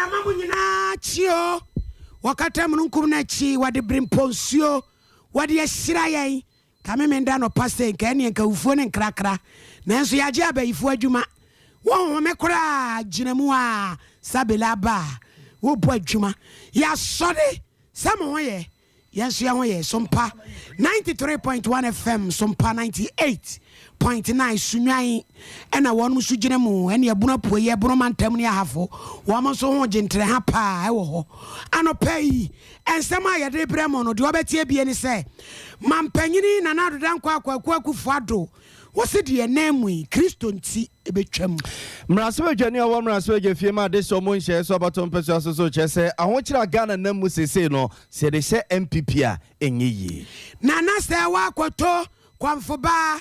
Yɛma mo nyinaa kyi o. Wɔkata mununkum no akyi, wɔde berempɔnsuo, wɔde ahyira yɛn. Ka Memenda anɔpa sei, nka ɛneɛ nka awufoɔ ne nkrakra. Nanso yɛagye abayifoɔ adwuma. Wonhome koraa, gyina mu ara, Sabela aba a, wobɔ adwuma. Yɛasɔre sɛ mo ho yɛ. Yɛn nso yɛn ho yɛ. Sompa 93.1 FM, Sompa 98.9 Sunnwan ɛna wɔn nso gyina mu ɛne Ɛbono Apueeɛ, Ɛbono Mantam ne Ahafo. Wɔn nso ho gye ntrɛha paa ɛwɔ hɔ. Anɔpa yi, nsɛm a yɛde rebrɛ mo no, deɛ wɔbɛte abie ne sɛ, Mampanyini Nana Addo Dankwa Kwaku Akufo Addo, wɔse deɛ ɛnam mu yi, Kristo nti. Ebetwam. Mmarahyɛbadwani a ɔwɔ mmarahyɛbadwa fie ma adehye ɔmo nhyɛɛ so abatoɔ mpɛsoa so so kyerɛ sɛ ahokyere a Ghana nam mu seesei no, sɛ yɛde hyɛ NPP a, ɛnyɛ yie. Nana sɛ woakɔtɔ kɔmfo baa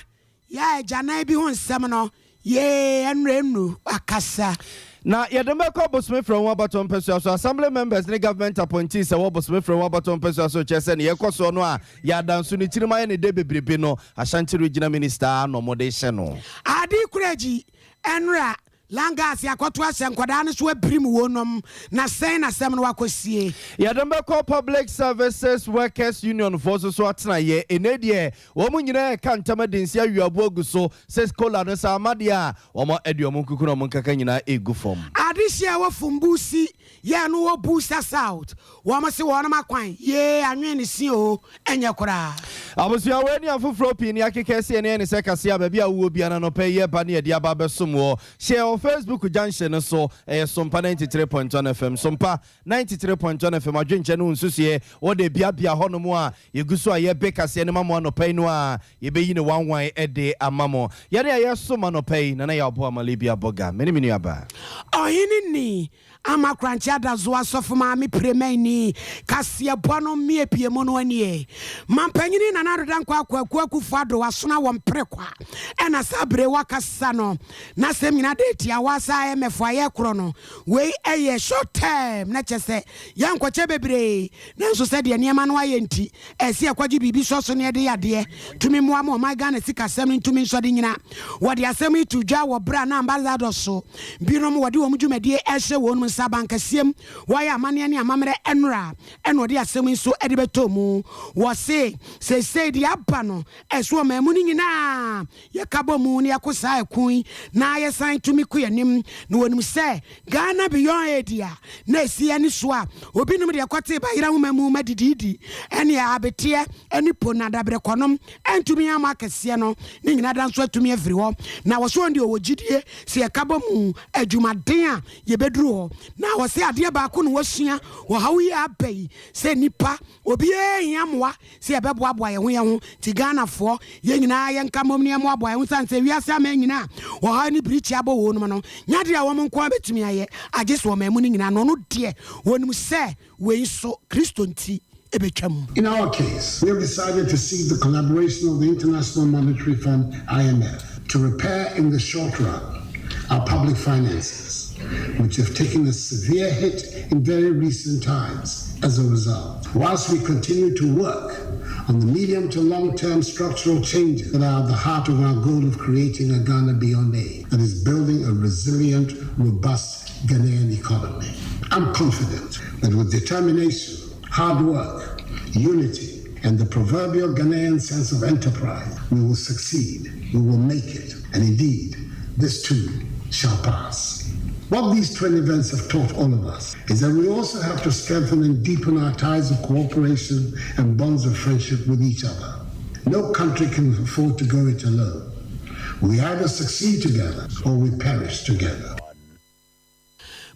yɛ a agyanan bi ho nsɛm no yee ɛnora ɛnnu wakasa. Na yɛde mo bɛkɔ Bosome Frɛ Ho Abatoɔ Mpɛsoa so. Assembly members ne government appointees a ɛwɔ Bosome Frɛ Ho Abatoɔ Mpɛsoa so kyerɛ sɛ nea ɛrekɔ soɔ no a yɛadanso ne tirim ayɛ ne dɛ bebrebe no, Ashanti Regional Minister ara na wɔde rehyɛ no. Ade Kuraji, Ɛnora, Langas akɔto ahyɛ nkwadaa no so abirim wonom, na sɛn na asɛm no akɔsie? Yɛde mo bɛkɔ Public Services Workers Union foɔ nso so atenaeɛ. Ɛnnɛ deɛ wɔn nyinaa reka ntam adi nse awie aboɔ agu so sɛ kola no sɛ ama deɛ a, wɔde wɔn nkuku ne wɔn nkaka nyinaa regu fam. Adehyeɛ wɔ Fumbusi Yɛ no wɔ Busa South wɔn se wɔnom akwan yee anwen ne se oo ɛnyɛ koraa. Abusua wei ne afoforɔ pii ne akeka asi ɛne ɛne sɛ kaseɛ a baabi a wowɔ biara no anɔpa yi yɛba ne yɛde aba abɛsom woɔ. Hyɛ wɔ Facebook junction no so, ɛyɛ Sompa 93.1 FM. Sompa 93.1 FM adwenkyɛ ne wo nsusuiɛ wode biabia hɔnom a yɛgu so a yɛbe kaseɛ no ma mo anɔpa yi no a yɛbɛyi no wanwan de ama mo. Yɛne a yɛsom anɔpa yi, Nana Yaw Boamah Libya Boga, me ne me nuabaa. Ɔhene ni Ama Korankye Adazoa Asɔfo Maame Piremani kaseɛbɔ no mmiepie mu no nie. Mampanyini Nana Addo Dankwa Kwaku Akufo Addo asona wɔ mpere kwa ɛna saa bere wakasa no n'asɛm nyina da tiawa saa IMF a yɛkorɔ no wei ɛyɛ short term na kyɛ sɛ yɛnkɔkyɛ bebree nanso sɛdeɛ nneɛma no ayɛ nti Ɛsɛ yɛkɔgye biribi sɔ so na yɛde yɛ adeɛ tumi mmoa ma ɔman Ghana sikasɛm no ntumi nsɔ de nyina. Wɔde asɛm yi too dwa wɔ berɛ a na Ambassadors so binom wɔde wɔn dwumadie rehyɛ wɔn nsa abankɛseɛ mu wɔreyɛ amanneɛ ne amammerɛ nnora ɛna wɔde asɛm yi nso de bɛtɔɔ mu. Wɔse seisei deɛ aba no ɛso ɔman mu no nyinaa Yɛka bɔ mu na yɛko saa ɛko yi na yɛsan tumi ko yɛnim na wɔnim sɛ Ghana Beyond Aid a na ɛsi yɛn so a obi nom deɛ kɔtee bayera nwoma mu ma didiidi ɛne abeteɛ ɛne po na daberekɔnom ɛntumi ammɔ akɛseɛ no ne nyina da nso atumi afiri hɔ na wɔso wɔn deɛ ɔwɔ gyidie sɛ yɛka bɔ mu adwumaden a yɛbɛduru hɔ na wɔse adeɛ baako na wɔasua wɔ haw yi a aba yi sɛ nnipa obiara hia mmoa sɛ yɛbɛboaboa yɛn ho yɛn ho nti Ghanafoɔ yɛn nyinaa yɛnka mmom na yɛmmoaboa yɛn ho sane sɛ wiase aman nyinaa a ɔhaw ne birikyi abɔ wɔn mu no nyɛ adeɛ a wɔn nko ara bɛtumi ayɛ agye sɛ ɔman mu no nyinaa na ɔno deɛ wɔnim sɛ wei nso Kristo nti ɛbɛtwam. In our case, we have decided to seek the collaboration of the International Monetary Fund, IMF, to repair in the short run our public finances, which have taken a severe hit in very recent times as a result. Whilst we continue to work on the medium to long-term structural changes that are at the heart of our goal of creating a Ghana beyond aid that is building a resilient, robust Ghanaian economy. I'm confident that with determination, hard work, unity, and the proverbial Ghanaian sense of enterprise, we will succeed, we will make it, and indeed, this too shall pass. What these twin events have taught all of us is that we also have to strengthen and deepen our ties of cooperation and bonds of friendship with each other. No country can afford to go it alone. We either succeed together or we perish together.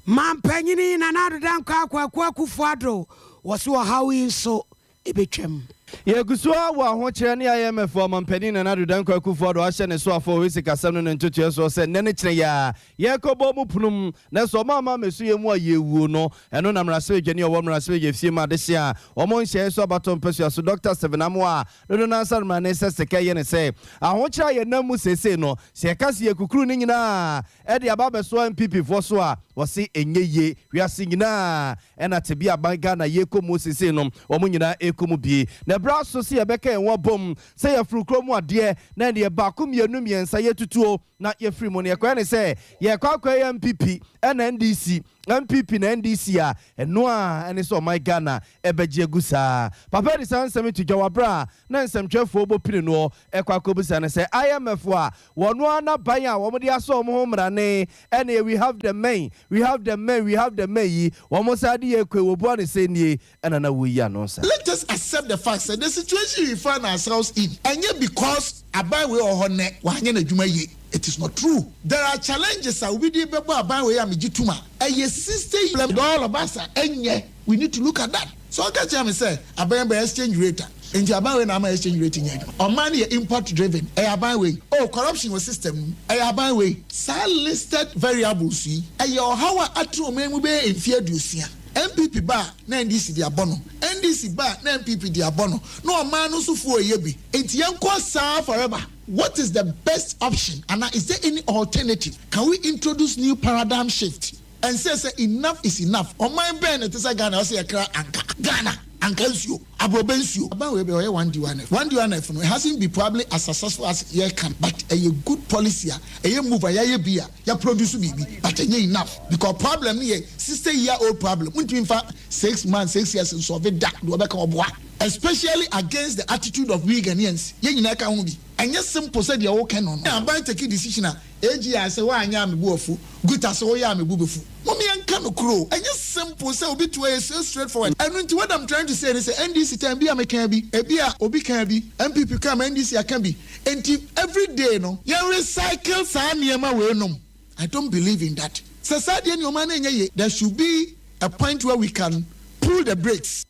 Mampanyini Nana Addo Dankwa Kwaku Akufo Addo wɔ so ɔhaw yi nso ɛbɛtwam. Yɛgu so ara wɔ ahokyerɛ ne IMF Ɔmanpanin Nana Addo Dankwa Akufo Addo ahyɛ ne soafoɔ wɔ sikasɛm no ne ntotoeɛ soɔ sɛ nnɛ ne kyena yi ara yɛrekɔbɔ mu pono mu na sɛ wɔn amma ammɛso yɛn mu a yɛrewuo no ɛno na mmarahyɛbadwani a ɔwɔ mmarahyɛbadwa fie mu adehye a wɔn nhyɛeɛ so abatoɔ mpasua so Dɔkta Stephen Amoah dodo no ara nsa mmrane sɛ sika yɛ ne sɛ ahokyerɛ a yɛnam mu seesei no sɛ yɛka sɛ yɛkukuru ne nyinaa de aba abɛsoa NPP foɔ so a wɔse ɛnyɛ yie wiase nyinaa Ɛna tebea aban Ghana yɛkɔ mu sesei no wɔn nyinaa ɛkɔ mu bi. Na ɛberɛ aso sɛ yɛbɛka yɛn ho abom sɛ yɛforo kuro mu adeɛ na ɛneɛ baako mmienu mmiɛnsa yɛtutuo na yɛfiri mu no yɛkɔyɛ ne sɛ yɛkɔ akɔyɛ NPP ɛna NDC. NPP na NDC a, ɛno a ɛne sɛ ɔman Ghana ɛbɛgye agu saa. Papa de saa nsɛm to dwa wɔ aberɛ a na nsɛmtwerɛfoɔ bɔ pini noɔ ɛkɔ akɔbisa no sɛ IMF a wɔno ara n'aban a wɔde asɔ wɔn ho mmarane ɛne "We have the men, we have the men, we have the men" yi, wɔn sa de yɛ kwe wɔbua ne sɛ nie ɛna na wɔyi ano sa. Let us accept the fact that the situation we find ourselves in, ɛnyɛ because aban wei wɔ hɔ nnɛ wanyɛ n'adwuma yie. It is not true. There are challenges a obi de bɛbɔ aban wei a megye tum a ɛyɛ 60 all of us a ɛnyɛ. We need to look at that. So ɔka kyerɛ me sɛ aban bɛ exchange rate a, nti aban wei na ama exchange rate nyɛ adwuma. Ɔman no yɛ import driven, ɛyɛ aban wei. Oh, corruption wɔ system mu, ɛyɛ aban wei. Saa listed variables yi ɛyɛ ɔhaw a atene ɔman mu bɛyɛ mfeɛ 60. NPP ba na NDC de abɔ no, NDC ba na NPP de abɔ no, na ɔman no nso fo ɛyɛ bi. Nti yɛn kɔ saa forever. What is the best option, and is there any alternative? Can we introduce new paradigm shift and say enough is enough? Ɔman bɛn na te sɛ Ghana ɔsɛ yɛkra anka Ghana anka nsuo, aborɔbɛ nsuo? Aban wei bɛ ɔyɛ one D one F, one D one F no, it hasn't been probably as successful as yɛ can, but ɛyɛ good policy a ɛyɛ move a yɛayɛ bi a yɛ produce biribi, but ɛnyɛ enough because problem no yɛ 60 year old problem. Ntumi nfa 6 months, 6 years nsɔfe da deɛ ɔbɛka ɔboa, especially against the attitude of we Ghanaians. Yɛn nyinaa ka ho bi. Ɛnyɛ simple sɛ deɛ ɔwɔ no no. Aban take decision a agi sɛ wɔanyɛ amebu afu guta sɛ wɔyɛ amebu befu mo mi yɛn ka no kuro. Ɛnyɛ simple sɛ obi to ɛyɛ so straightforward. Ɛnu nti what I'm trying to say is sɛ NDC time bi a meka bi, ebi a obi kan bi, NPP kan ma NDC aka bi, nti every day no yɛn recycle saa nneɛma wei nom. I don't believe in that. Sɛ saa deɛ nneɛma no nyɛ yie, there should be a point where we can pull the brakes.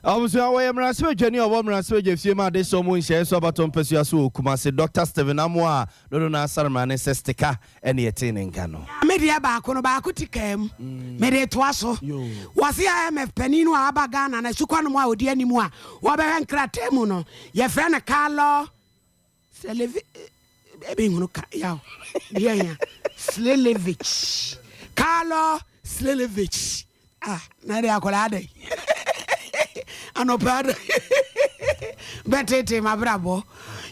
Abusua, wɔyɛ mmarahyɛbadwani a ɔwɔ mmarahyɛbadwa fie mu ade sɛ ɔmo nhyɛɛ so abatɔ mpasua so wɔ Kumase, Dr Stephen Amoa a dodo no asare mmara ne sɛ Stika ɛne yɛtee ne nka no. Me deɛ baako no, baako ti kaa mu, mede toa so. Wɔse IMF panin no a aba Ghana na sukɔ nom a ɔdi anim a wɔbɛhwɛ nkrataa mu no, yɛfrɛ no Carlo Selevi ebi nhunu ka yaw deɛ ya Slelevich, Carlo Slelevich. Ah, na de akwadaa adɛ anɔpa adɛ bɛtete mabrabɔ.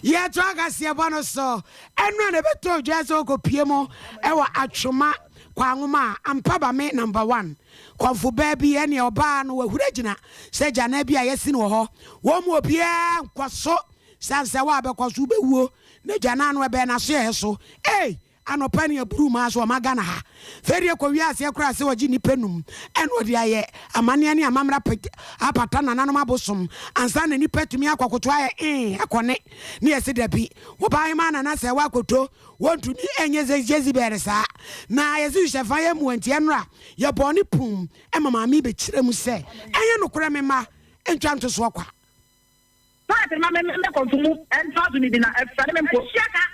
Yɛto akaseɛ bɔ no so. Ɛno a na ɛbɛtɔ dwa sɛ wokɔpie mu ɛwɔ Atwoma Kwanwoma a ampa ba me number one kɔmfo baa bi ɛne ɔbaa no wahura gyina sɛ gyana bi a yɛsi no wɔ hɔ. Wɔn mu obiara nkɔ so sane sɛ woabɛkɔ so wobɛwuo na gyana no ɛbɛn n'aso yɛ so. Ei, anɔpa ne aburu maa so ɔma Ghana ha fɛdeɛ kɔ wiaseɛ koraa sɛ wɔgye nnipa num ɛna ɔde ayɛ amanneɛ ne amammerɛ apata nananom abosom ansa na nnipa tumi akɔkoto ayɛ ee akɔne ne yɛse dabi wɔbaahema nana sɛ woakoto wɔntumi ɛnyɛ sɛ Jezebel saa na yɛse hyɛfa yɛ mmuantiɛ no a yɛbɔ ne pum ɛma maame bɛkyerɛ mu sɛ ɛnyɛ nokorɛ me ma ntwa ntosoɔ kwa. Paati ma me me kɔnfo mu ɛnfa so ne bi na ɛfɛ ne me mpo ka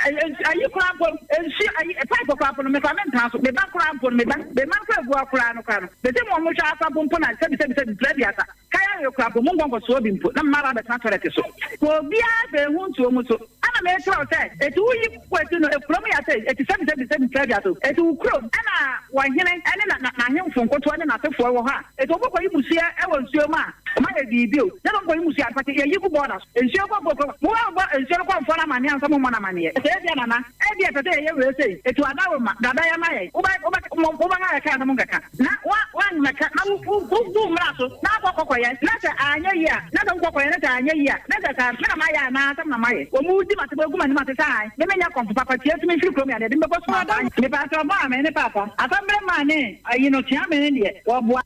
ayi kora mpo nsu ayi pipe kora mpo no me kora me ntena so me ba kora mpo no me ba me ma nkɔ egua kora no kora no bɛsɛ mu ɔmo hwɛ afa mpo mpo na sɛbi sɛbi sɛbi pere biasa kaya yɛ kora mpo mo nkɔ nkɔ soɔ bi mpo na mma ba bɛtena toilet so obiara sɛ ehu nsuo mu so ɛna mɛ ekyerɛw sɛ eti wuyi kɔ eti no ekurom yɛ sɛ eti sɛbi sɛbi sɛbi pere biasa eti wo kurom ɛna wɔhene ɛne na na n'ahemfo nkotoɔ ne n'asefoɔ wɔ hɔ a eti wɔn kɔ yi musuo ɛwɔ nsuo mu a ɔmo ayɛ biribi o ne wɔn kɔ yi musuo apate yɛyi gu bɔɔda so nsuo kɔ kɔ kɔ mo wɔ bɔ nsuo no kɔ nfɔ n'amaneɛ ansa mo mɔ n'amaneɛ sɛ ebi anana ebi ɛpɛ sɛ yɛyɛ wei sɛ etu adawoma dada yɛ ma yɛ woba woba woba ha yɛ kaa na mo nkeka na wa wa mmɛka na wo wo wo bu mmara so na akɔ kɔkɔyɛ na sɛ anyɛ yie a na sɛ wokɔkɔyɛ na sɛ anyɛ yie a na sɛ saa me na mayɛ anaa sɛ na mayɛ wɔn mu di ma sɛ egu ma nim ase sɛ an me menyɛ kɔnfo papa tie tumi firi kurom yɛ adeɛ de mbɛkɔ suma nipa sɛ ɔbɔ ame ne papa asɛmbere maa ne ayi no tia me ne deɛ wɔboa.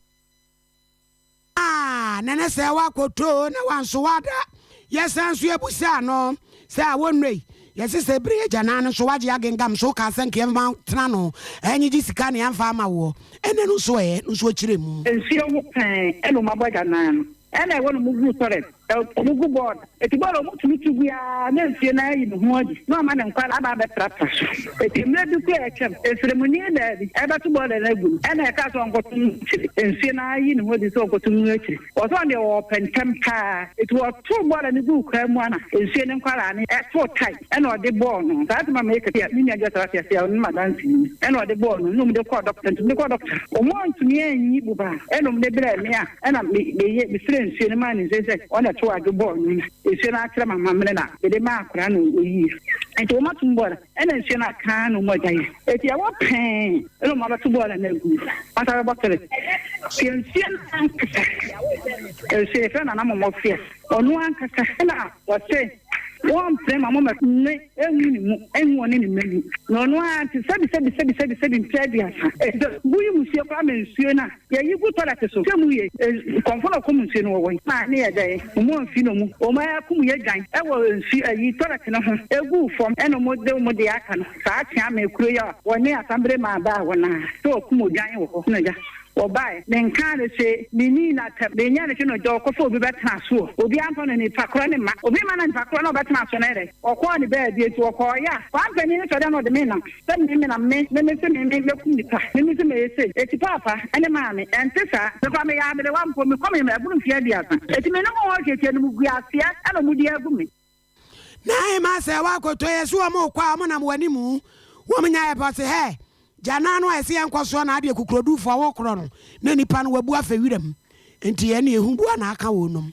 Ah, nene sɛ woakɔtoo na wanso wada yɛsan so yɛbusaa no sɛ a wɔnnoi yɛse sɛ bere agyanaa no nso wagye agengam so wokaa sɛ nkeɛ tena no ɛnyegye sika ne yɛmfa ama woɔ ɛnɛ no nso ɛɛ no nso akyerɛ mu. Nsuo ho pɛn ɛna ɔmo abɔ agyanan no ɛna ɛwɔ no mo gu toilet, ɔmo gu bɔɔla eti bɔɔla ɔmo tumi tu gu aa na nsuo na ayi ne ho adi na ɔma ne nkwala aba abɛprapra so. Eti mmerɛ bi kɔ ɛkyɛm esremuni baabi ɛbɛto bɔɔla no agu no ɛna ɛka sɛ ɔnkɔto mu akyiri nsuo na ayi ne ho adi sɛ ɔnkɔto mu akyiri wɔsɛ ɔno deɛ wɔɔpɛ ntɛm paa eti wɔto bɔɔla no gu kwan mu ana nsuo ne nkwalaa no ɛto tae ɛna ɔde bɔɔl no saa tuma mɛ kɛse ne nua gyesɛ ase ase a ɔno ma dansi ni ɛna ɔde bɔɔl no na ɔmo de kɔɔ dɔkta nti ɔmo de kɔɔ dɔkta ɔmo antumi anyi buba ɛna ɔmo de brɛ me a ɛna me meyɛ mesrɛ nsuo no maa ne nsuo sɛ ɔna to adwo bɔɔl no na nsuo no akyerɛ ma mamene na mede maa akwaraa na oyi. Nti wɔn atum bɔɔla ɛna nsuo no akaa na wɔn agya yɛ. Eti ɛwɔ pɛn ɛna wɔn abɛto bɔɔla no agu. Wɔn asa bɛbɔ tere. Nti nsuo no ankasa nsuo yɛfrɛ no anamɔmɔfia. Ɔno ankasa ɛna wɔse wɔmpene ma moma ne engu ne mu engu ɔne ne mma mu. Na ɔno ara nti sɛbi sɛbi sɛbi sɛbi sɛbi mfe 30. Eti bu yi musuo koraa ma nsuo no a Yɛyi gu tɔlɛt so sɛ mu ye kɔnfo na ɔkɔm nsuo no wɔwɔ yi maa ne yɛ dɛ ɔmo anfi na ɔmo ɔmo akum yɛ dwan ɛwɔ nsu ayi tɔlɛt no ho egu fɔm ɛna ɔmo de ɔmo deɛ aka no saa kyea me kuro yi a wɔne asambere maa baa hɔ naa sɛ ɔkum odwan wɔ hɔ na gya wɔbaɛ me nkaa no hwee me nii no atɛm me nyɛ no hwee na ɔgya ɔkɔfa obi bɛtena soɔ obi amfa no nipa korɔ ne ma obi ma na nipa korɔ na ɔbɛtena so no yɛ dɛ ɔkɔɔ ne baabi enti ɔkɔɔ yɛ a saa mpanin no sɔ dɛ na ɔde me nam. Sɛ me me na me, me me se me me mɛkum nipa, me me se mɛyɛ sei. Eti paapa ne maame, ɛnte saa. Me koraa meyɛ aberewa mpo, mekɔ me abunu mfeɛ 30. Eti me ne mo wɔ hwɛtia no mu gu aseɛ ɛna ɔmo di agu me. Na ahema sɛ woakɔtɔ yɛ so wɔn rekɔ a wɔn nam w'anim wɔn nya yɛ pɛ ɔse hɛ gya nan no a ɛse yɛnkɔ soɔ na adeɛ kukurodufoɔ wokorɔ no na nipa no wabu afɛ wiram nti ɛne ehu bua na aka wɔnom.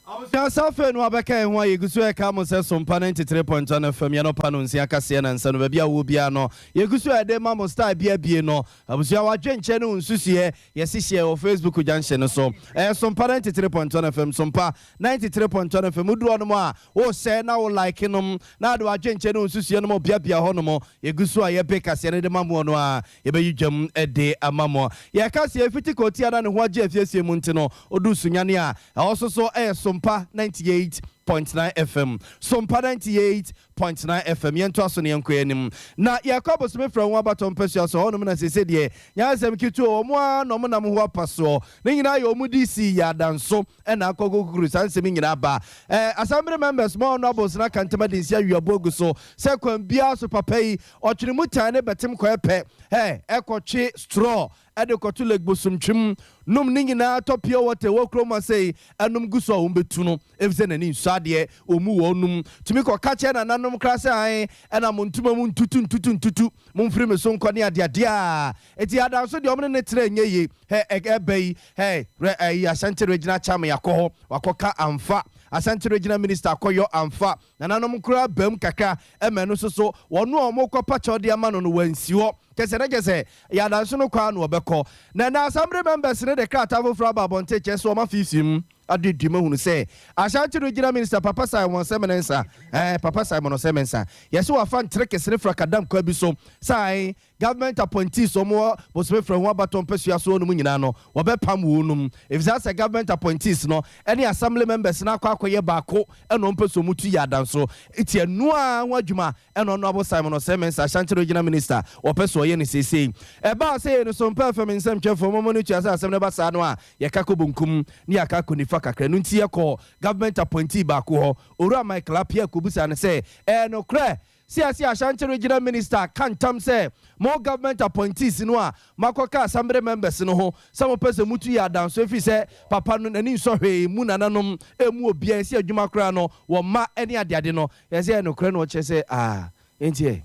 Abusua sɛ afei no abɛka yɛn ho a yɛgu so reka mo sɛ Sompa 93.1 FM yɛn anɔpa no nsia kaseɛ nansa no baabi a wowɔ biara no yɛgu so a yɛde ma mo style bi abie no abusua wadwenkyɛ ne wo nsusuiɛ yɛse hyia wɔ Facebook junction no so ɛyɛ Sompa 93.1 FM Sompa 93.1 FM woduru hɔ nom a wo share na wo like nom na ade wadwenkyɛ ne wo nsusuiɛ nom obiabia hɔ nom yɛgu so a yɛbe kaseɛ no de ma mo no a Yɛbɛyi dwam de ama mo. Yɛka sɛ yɛfiti Kotia na ne ho agye afiesie mu nti no, ɔduu Sunyani a, ɛhɔ nso so yɛ Sompa 98.9 FM. Sompa 98.9 FM. Yɛntoa so na yɛnkɔ yɛn anim. Na yɛkɔ Abosome Frɛ ho abatoɔ mpasua so, ɛhɔnom na seesei deɛ nyɛ asɛm ketewa o, wɔn ara na wɔnam ho apa soɔ. Ne nyinaa yɛ wɔn DC yɛ adanso na akɔ akɔkukuru saa nsɛm yi nyinaa ba. Eh, Assembly members, mo honourables no aka ntam adi nse awe aboɔ agu so sɛ kwan biara so papa yi Ɔtwene mu tan ne bɛtem kɔɛ pɛ ɛ ɛkɔtwe straw ɛde kɔto lake bosomtwem nom ne nyinaa tɔ pure water ɛwɔ kurom ha sei ɛnom gu so a wɔn bɛtu no efisɛ n'ani nsɔ adeɛ wɔn mu wɔn nom tumi kɔ ka kyerɛ nananom koraa sɛ ae ɛna mo ntoma mu ntutu ntutu ntutu mo mfiri me so nkɔ ne adeadeɛ a eti adanso deɛ wɔn ne ne tra nyɛ yie hɛ ɛbɛ yi hɛ rɛ ɛyi Ashanti regional chairman akɔ hɔ wakɔ ka amfa Ashanti regional minister akɔ yɔ amfa Nananom koraa baam kakra ma ɛno nso so, wɔn a wɔrekɔpa kyɛw de ama no no, wɔansi hɔ. Kyerɛ sɛ, na kyerɛ sɛ, ɛyɛ adanse no kɔ ara na wɔbɛkɔ. Na ɛnnɛ, Assembly members no de krataa foforɔ aba abɔnten kyerɛ sɛ wɔafeefee mu aduadua mu ahunu sɛ Ashanti Regional Minister Papa Simon Osei-Mensah, ɛɛ, Papa Simon Osei-Mensah, yɛse wafa ntere kesene frakadam kwan bi so sɛ ae, Government appointees a wɔwɔ bosome frɛ ho abatoɔ mpasua so hɔnom nyinaa no, wɔbɛpam wɔnom. Efisɛ asɛ government appointees no ne assembly members no akɔ akɔyɛ baako na wɔmpɛ sɛ wɔtu yɛ adanso. Nti ɛno ara ho adwuma na Honourable Simon Osei Mensah, Ashanti Regional Minister, wɔpɛ sɛ ɔyɛ no seesei. Ɛbaa sɛ yei no so, Mpɛ FM nsɛmtwerɛfoɔ, momma no tua sɛ asɛm no ba saa no a, yɛka kɔ bonkum ne yɛaka akɔ nifa kakra. Ɛno nti yɛkɔɔ government appointee baako hɔ, Owura Michael Appiah kɔbisaa no sɛ, ɛyɛ nokorɛ Seesei Ashanti Regional Minister ka ntam sɛ mo government appointees no a moakɔka Assembly members no ho sɛ mopɛ sɛ mutu yɛ adanso efisɛ papa no n'ani nsɔ hwee mu nananom mmu obiara ɛsi adwuma koraa no wɔ mma ne adeade no yɛsɛ ɛyɛ nokorɛ na ɔkyerɛ sɛ ah enti ɛ.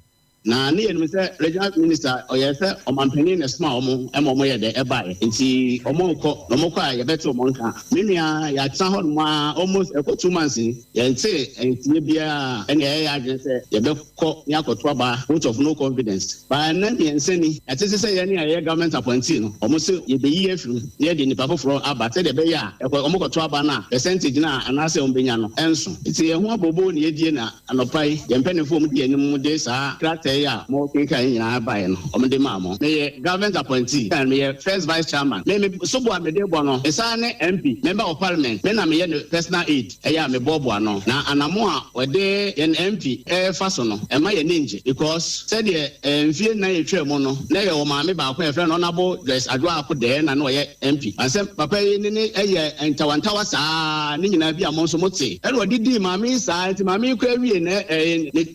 Na ne yɛnim sɛ regional minister ɔyɛɛ sɛ ɔmanpanin na ɛsomaa wɔn ma wɔyɛɛ dɛ ɛbaeɛ nti wɔn nkɔ na wɔn kɔ a yɛbɛte wɔn nka. Me nua yɛatena hɔ nom ara almost ɛkɔ 2 months ni. Yɛntee nteɛ biara a ɛnna yɛyɛ yɛn adwene sɛ yɛbɛkɔ na yɛakɔto aba vote of no confidence. By nnɛ mmiɛnsa ni, yɛate sɛ yɛn a yɛyɛ government appointee no, wɔse yɛbɛyi yɛn afiri mu na yɛde nnipa foforɔ aba sɛdeɛ ɛbɛyɛ a ɛkɔ wɔkɔto aba no a percentage no a anaasɛ wɔbɛnya no nso. Nti yɛn ho abooboo na yɛdie na anɔpa yi yɛn mpanimfoɔ a wɔdi yɛn anim de saa krataa yi a mokenkan yi nyinaa baeɛ no wɔde maa mo. Meyɛ government appointee na meyɛ first vice chairman. Me me sobo a mede bɔ no, mesan ne MP, member of parliament, me na meyɛ ne personal aide. Ɛyɛ a meboaboa ano. Na anamon a wɔde yɛn MP refa so no, ɛmma yɛn ani ngye because sɛdeɛ mfie nnan a ɛtwaa mu no, na yɛwɔ maame baako a yɛfrɛ no Honourable Joyce Adwoa Akodɛɛ na na ɔyɛ MP. Ansɛ papa yi ne no yɛ ntawantawa saa ne nyinaa bi a mo nso mote. Ɛna ɔde dii maame yi saa nti maame yi koraa wiee ne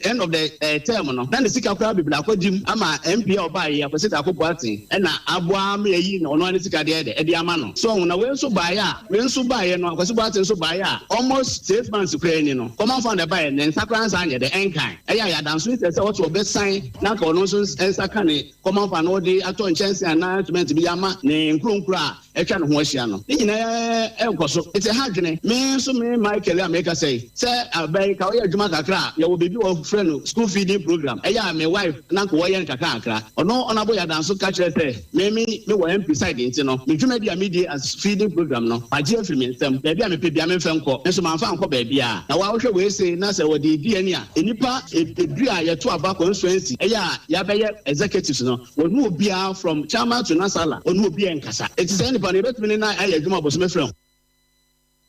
end of the term no na ne sika. sika koraa bebree akɔgye mu ama MP a ɔbaeɛ yi, Akwasi Darko Boateng, ɛna aboa ama yɛayi ɔno ara ne sika de ayɛ dɛ de ama no. So ɔho? Na wei nso baeɛ a, wei nso baeɛ no, Akwasi Boateng nso baeɛ a, almost 6 months koraa ni no, Common Fund ɛbaeɛ, ne nsa koraa nsa anyɛ dɛ, ɛnkan. Ɛyɛ a yɛadanso yi sɛ sɛ ɔte ɔbɛsan na anka ɔno nso nsa ka ne Common Fund na ɔde atɔ nkyɛnse anaa instrument bi ama ne nkuro nkuro a atwa ne ho ahyia no, ne nyinaa ɛnkɔ so. Nti ɛha adwene. Me nso me Michael a mekasa yi, sɛ abɛn ka ɔyɛ adwuma kakra a, yɛwɔ biribi wɔfrɛ no school feeding program. Ɛyɛ a me wife na nka wɔyɛ no kakra kakra. Ɔno Honourable Yadanso ka kyerɛ sɛ me me mewɔ MP side nti no, me dwumadi a medie as feeding program no, magye afiri me nsam. Baabi a mepɛ biara memfa nkɔ. Nso mamfa ankɔ baabiara. Na wo a wohwɛ wei sei na sɛ wɔde redi ani a, nnipa edu a yɛto aba constituency ɛyɛ a yɛabɛyɛ executives no, Wɔne obiara from chairman to nasala ɔne obiara nkasa. Enti saa nipa no yɛbɛtumi ne no ayɛ adwuma bosome frɛ ho.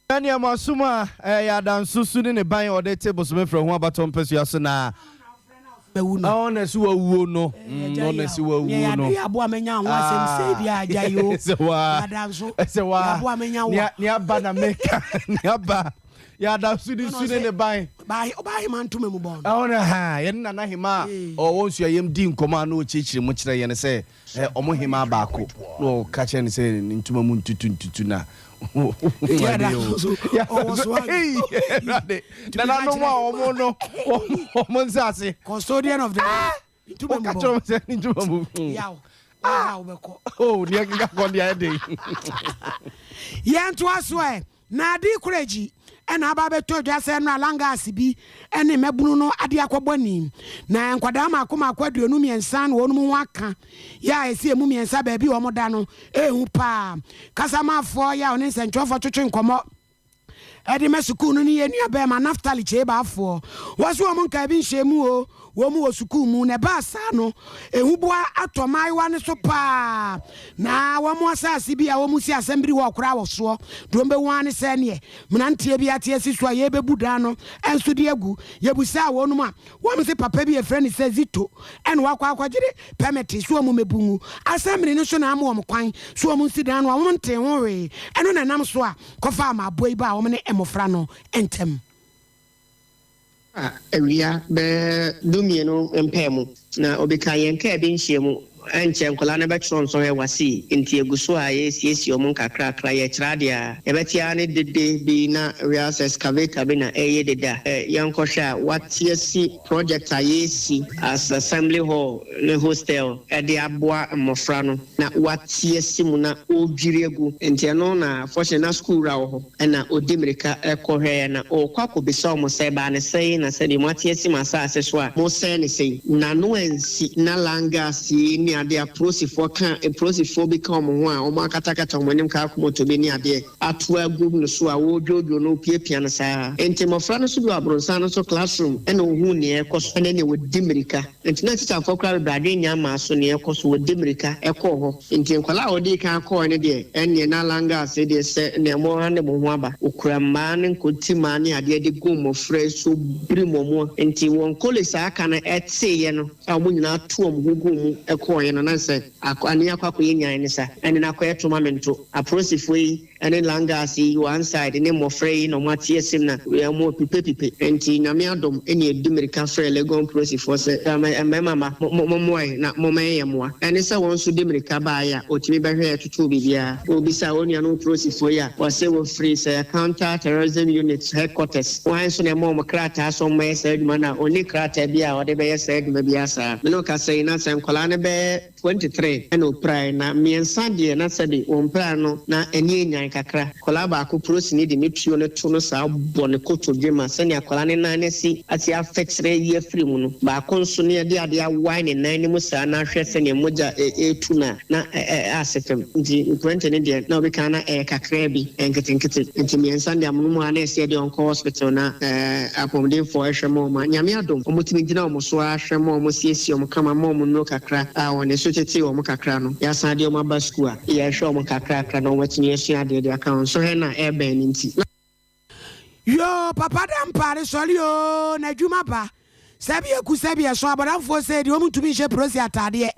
Daniel Moasom a ɛyɛ Adanso su ne ne ban a ɔde te bosome frɛ ho abatoɔ mpasua so na ɔna si wawuo no ɔna si wawuo no sɛ waa sɛ waa nea ba na meka nea ba. Yɛ adaso de su ne ne ban. Ɔbaa hema ntoma mu bɔn. Ɛhɔ no ha, yɛne Nana Hema a ɔwɔ nsuayɛm dii nkɔmmɔ a na ɔkyerɛkyerɛ mu kyerɛ yɛn sɛ wɔn hemaa baako na ɔka kyerɛ no sɛ ne ntoma mu ntutu ntutu na nananom a wɔn no wɔn nsase. Custodian of the ntoma mu bɔn. Ɔka kyerɛ wɔn sɛ ne ntoma mu. Yaw. Ah. Wobɛkɔ. Oh, deɛ keka kɔ deɛ ayɛ den. Yɛntoa so ɛ. Na ade koro akyi na aba abɛtɔ dwa sɛ nnora langaase bi ne mmabunu no ade akɔbɔ ani. Na nkwadaa mmaako mmaako 23 na wɔn ho aka yɛ a ɛsɛ emu mmiɛnsa baabi a wɔda no ɛhu paa. Kasamafoɔ yɛ a ɔne nsɛntwerɛfoɔ twetwe nkɔmmɔ de ma sukuu no ne yɛn nuabarima Naftali Kyei-Baffour. Wɔse wɔn nkaa bi nhyɛɛ mu o, wɔn wɔ sukuu mu na ɛbaa saa no ehuboa atɔ mmaayewa no so paa na wɔn asase bi a wɔn si asɛmbiri hɔ koraa wɔ soɔ deɛ wɔn bɛhu ara ne sɛ neɛ mmeranteɛ bi ate asi so a yɛrebɛbu dan no nso de agu. Yɛbusaa wɔn a wɔn se papa bi a yɛfrɛ no sɛ Zito ɛna wakɔ akɔgyere pɛmɛte so wɔn mmɛbu ngu asɛmbiri no so na ama wɔn kwan so wɔn nsi dan no a wɔn ntee ho hwee ɛno na ɛnam so a kɔfaa maaboa yi baa wɔn ne mmɔfra no ntam. A Awia bɛyɛ dumienu mpaa mu na obi ka yɛn kaa bi nhyiamu, ɛnkyɛ nkwadaa no bɛtwerɛ nsɔhwɛ wasii nti yɛgu so a yɛresiesie wɔn nkakrakra, yɛrekyerɛ adeɛ a yɛbɛte ara ne dede bi na wiase excavator bi na ɛreyɛ dede a yɛnkɔhwɛ a wate asi project a yɛresi as assembly hall ne hostel de aboa mmɔfra no na wate asi mu na ɔredwiri agu nti ɛno na fortunately na school wura wɔ hɔ. Ɛnna ɔdi mmirika kɔhwɛeɛ, na ɔrekɔ akɔbisa wɔn sɛ, Ɛbaa no sɛn na sɛdeɛ moate asi mo asase so a moresɛe no sei? N'ano ansi, na langas yi ne adeɛ a apolisifoɔ ka, apolisifoɔ bi ka wɔn ho a wɔakatakata wɔn anim kaakomotobi ne adeɛ ato agu no so a wɔredwoodwoo no, repiapia no saa. Enti mmɔfra no nso bi wɔ aborosan no so classroom na wɔhuu nea ɛrekɔ so, ɛnna wɔdi mmirika. Enti na tikyafoɔ koraa bebree adwene nnya mmaa so nea ɛrekɔ so, wɔdi mmirika kɔɔ hɔ. Nti nkwadaa a wɔdii kan kɔɔe no deɛ, ɛnneɛ na Langas deɛ sɛ nea mo ara ne mo ho aba. Wɔkura mmaa ne nkontimmaa ne adeɛ de gu mmɔfra yi so birim wɔn. Nti wɔn colleagues a aka no teeɛ no a wɔn nyinaa to wɔn ho guu mu kɔeɛ no, na sɛ ani akɔ akɔyɛ nyan ne sa. Ɛnne no akɔyɛ to ma mento. Apolisifoɔ yi ne Langas yi one side ne mmɔfra yi na wɔn ate asim na wɔn repipepipe. Nti Nyame adom ɛna yɛdi mirika frɛɛ Legon polisifoɔ sɛ mmarima mma mo mommoa yɛn na momma yɛnyɛ mmoa. Ɛne sɛ wɔn nso de mirika baeɛ a wɔtumi bɛhwɛɛ totoo biribiara. Wɔbisaa wɔn nuanom polisifoɔ yi a wɔse wɔfiri sɛ Counter Terrorism Unit headquarters hwan nso na ɛma wɔn krataa sɛ wɔmmɛyɛ saa adwuma no a ɔnni krataa biara a ɔde bɛyɛ saa adwuma biara saa. Me ne wo kasa yi na sɛ nkwadaa no bɛyɛ 23 na opirae, na mmiɛnsa deɛ na sɛbe wɔn pira no na ani anyan kakra. Akwadaa baako polisini de ne tuo no to no saa bɔ ne kotodwe ma sɛnea akwadaa no nan no asi asi afɛkyerɛ ayi afiri mu no. Baako nso no yɛde adeɛ awae ne nan no mu saa na ahwɛ sɛnea mogya retu no a na ase fam. Nti 20 no deɛ na obi kan na ɛyɛ kakraa bi, nketenkete. Nti mmiɛnsa no deɛ amonom hɔ ara na ɛsɛ yɛde wɔn kɔ hospital na apɔmudenfoɔ hwɛ ma wɔn a Nyame adom wɔtumi gyina wɔn so ara hwɛ ma wɔn siesie wɔn kama ma wɔn nnuro kakra a wɔn so tetee wɔn kakra no yɛasan de wɔn aba sukuu a yɛhwɛ wɔn kakrakra na wɔn atumi asua adeɛ de aka ho. Nsɔhwɛ no a ɛrebɛn no nti na. Yoo papa dampare sɔre oo na adwuma ba sɛbi eku sɛbi ɛso abɔdamfoɔ sei deɛ wɔn ntumi nhyɛ prosi ataadeɛ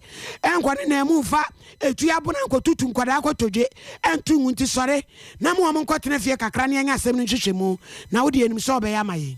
ɛnkɔ ne nan mu nfa etu abona nkɔ tutu nkwadaa kotodwe ɛnto ngu nti sɔre na mo wɔn nkɔ tena fie kakra ne ɛnyɛ asɛm no nhwehwɛ mu na wo deɛ nim sɛ ɔbɛyɛ ama yɛn.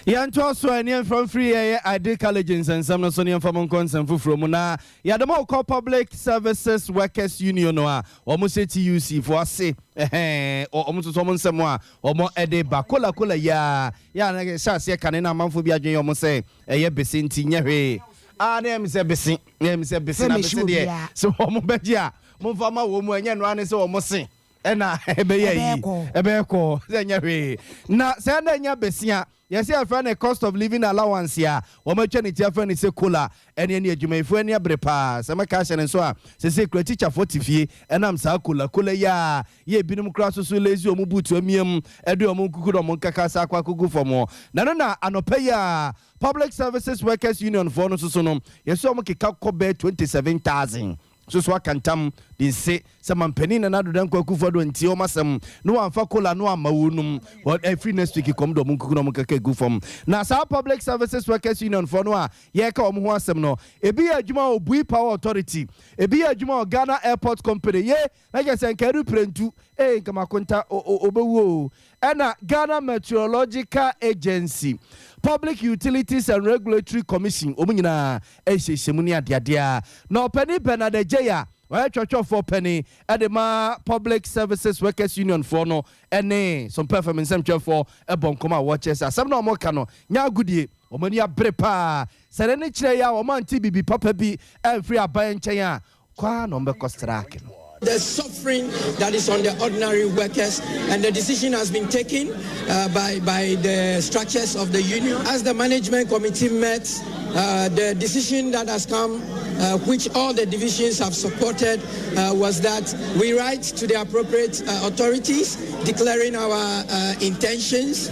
Yɛntoa so ɛ, ne yɛmfa mfiri yɛyɛ Ideal College nsɛnsɛm no so ne yɛmfa mo nkɔ nsɛm foforɔ mu na yɛde mo kɔ Public Services Workers Union no a wɔn hyɛ TUC foɔ ase ɛhɛn wɔn nso so wɔn nsɛm a wɔn de ba kola kola yi ara yɛ a na hyɛ aseɛ kane na amanfoɔ bi adwene yɛ wɔn sɛ ɛyɛ bese nti nyɛ hwee a na ɛyɛ me sɛ bese na ɛyɛ me sɛ bese na bese deɛ sɛ wɔn bɛgye a momfa ma wɔn mu ɛnyɛ ɛno ara ne sɛ wɔn se ɛna ɛbɛyɛ ayi ɛbɛyɛ kɔɔ sɛ ɛnyɛ hwee na sɛ ɛna ɛnyɛ besia yɛsɛ yɛfrɛ no cost of living allowance a wɔn atwa ne ti afrɛ no sɛ kola ɛne ɛne adwumayɛfoɔ ani abere paa sɛ mɛka ahyɛ ne nso a sɛsɛ kura tikyafoɔ te fie ɛnam saa kola kola yi a yɛ ebinom koraa soso lazy wɔn buutu amiam ɛde wɔn nkuku na wɔn nkaka sa akɔ akɔgu fam hɔ na no na anɔpa yi a Public Services Workers Union foɔ no soso no yɛsɛ wɔn keka kɔ bɛɛ 27,000 nso so aka ntam de nse sɛ Mampanin Nana Addo Dankwa Akufo-Addo antie wɔn asɛm na wamfa kola no amma wɔnom. Wɔ ɛfiri next week kɔm de wɔn nkuku na wɔn kaka gu fam. Na saa Public Services Workers Union foɔ no a yɛreka wɔn ho asɛm no, ebi yɛ adwuma wɔ Bui Power Authority, ebi yɛ adwuma wɔ Ghana Airport Company, ye, na kyerɛ sɛ nka ɛrepire ntu, ee nka makonta, o, o, ɔbɛwu o. Ɛna Ghana Meteorological Agency, Public Utilities and Regulatory Commission, wɔn nyinaa nhyehyɛmu ne adeade a na ɔpanin Bernard Adjei a ɔyɛ twɔtwɔfoɔ panin de ma Public Services Workers Union foɔ no ne Sompa FM nsɛmtwerɛfoɔ bɔ nkɔmmɔ a wɔkyerɛ sɛ asɛm no a wɔreka no nyɛ agodie, wɔn ani abere paa sɛ n'ani kyerɛ yɛ a wɔante biribi papa bi amfiri aban nkyɛn a Kɔ ara na wɔbɛkɔ strike no. The suffering that is on the ordinary workers and the decision has been taken uh, by, by the structures of the union. As the management committee met, uh, the decision that has come, uh, which all the divisions have supported, uh, was that we write to the appropriate uh, authorities declaring our uh, intentions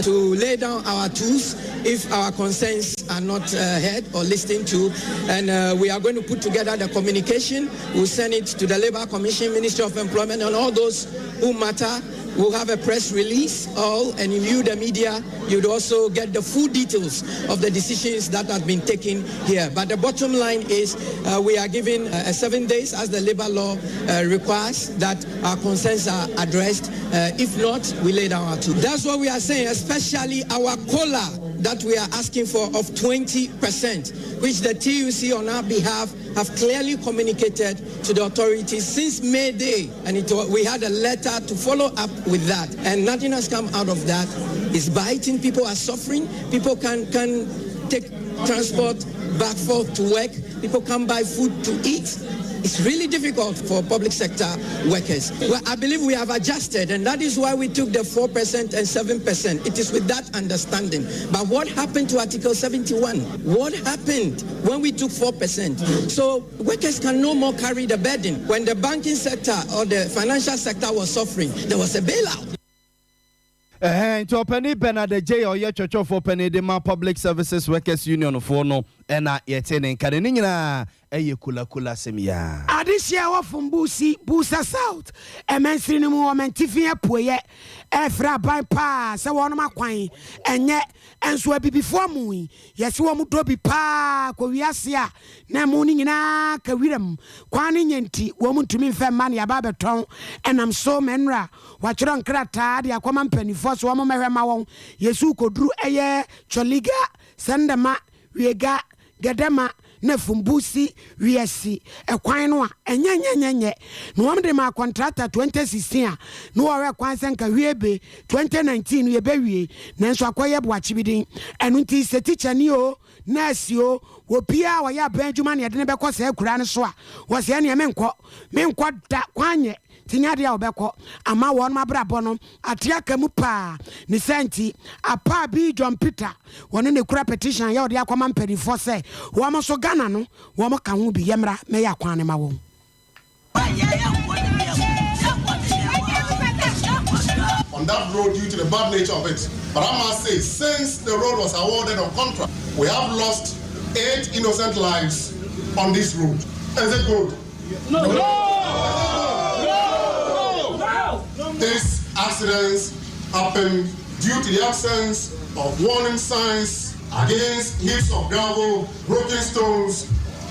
to lay down our tools if our concerns are not heard or listened to. And we are going to put together the communication. We'll send it to the Labor Commission, Ministry of Employment, and all those who matter. We'll have a press release, all, and if you, the media, you'd also get the full details of the decisions that have been taken here. But the bottom line is uh, we are given uh, 7 days, as the labor law uh, requires, that our concerns are addressed. Uh, if not, we lay down our tool. That's what we are saying, especially our COLA that we are asking for of 20%, which the TUC on our behalf have clearly communicated to the authorities since May Day. And it, we had a letter to follow up with that. And nothing has come out of that. It's biting. People are suffering. People can, can take transport back forth to work. People can't buy food to eat. It's really difficult for public sector workers. Well, I believe we have adjusted, and that is why we took the 4% and 7%. It is with that understanding. But what happened to Article 71? What happened when we took 4%? So workers can no more carry the burden. When the banking sector or the financial sector was suffering, there was a bailout. Ɛhɛn, nti ɔpanin Bernard Adjei a ɔyɛ twɔtwɔfoɔ panin de ma Public Services Workers Union foɔ no na yɛtee ne nka no. Ne nyinaa yɛ kula kula asɛm yi ara. Adehyeɛ a ɛwɔ Fombusi, Builsa South mansini no mu wɔ Mantifi Apueɛ refrɛ aban paa sɛ wɔnom akwan nyɛ nso abibifoɔ amu yi yɛse wɔn dɔ bi paa kɔ wiase a na ɛmo no nyinaa ka wiram kwan no nyɛ nti wɔn ntumi mfa mma na yɛaba abɛtɔn ɛnam so ma nnora Wɔatwerɛ nkrataa de akɔma mpaninfoɔ sɛ wɔn mmɛhwɛ mma wɔn. Yesu kɔduru ɛyɛ Choliga, Sendema, Wiega, Gedema ne Fumbusi wiasi ɛkwan no a ɛnyɛ nyɛ nyɛ nyɛ na wɔn de maa kɔntrata 2016 a na wɔhwɛ kwan sɛ nka hwie be 2019 no yɛbɛwie nanso akɔyɛ boakye bi den ɛno nti sɛ tikyani o Nɛɛse o, obiara a ɔyɛ aban adwuma na yɛde no bɛkɔ saa akuraa no so a, wɔse ɛneɛ menkɔ, menkɔ da, kwan nyɛ, nti nyɛ adeɛ a wɔbɛkɔ, ama wɔnom abrabɔ no ate aka mu paa, ne saa nti, Apaa bi John Peter, wɔno na ɛkura petition a yɛ ɔde akɔma mpaninfoɔ sɛ wɔn nso Ghana no wɔn ka ho bi, yɛmmra mɛyɛ akwan no ma wɔn. On that road due to the bad nature of it. But I must say, since the road was awarded on contract, we have lost eight innocent lives on this road. Is it good? No. No. No. No. These accidents happened due to the absence of warning signs against heaps of gravel, broken stones,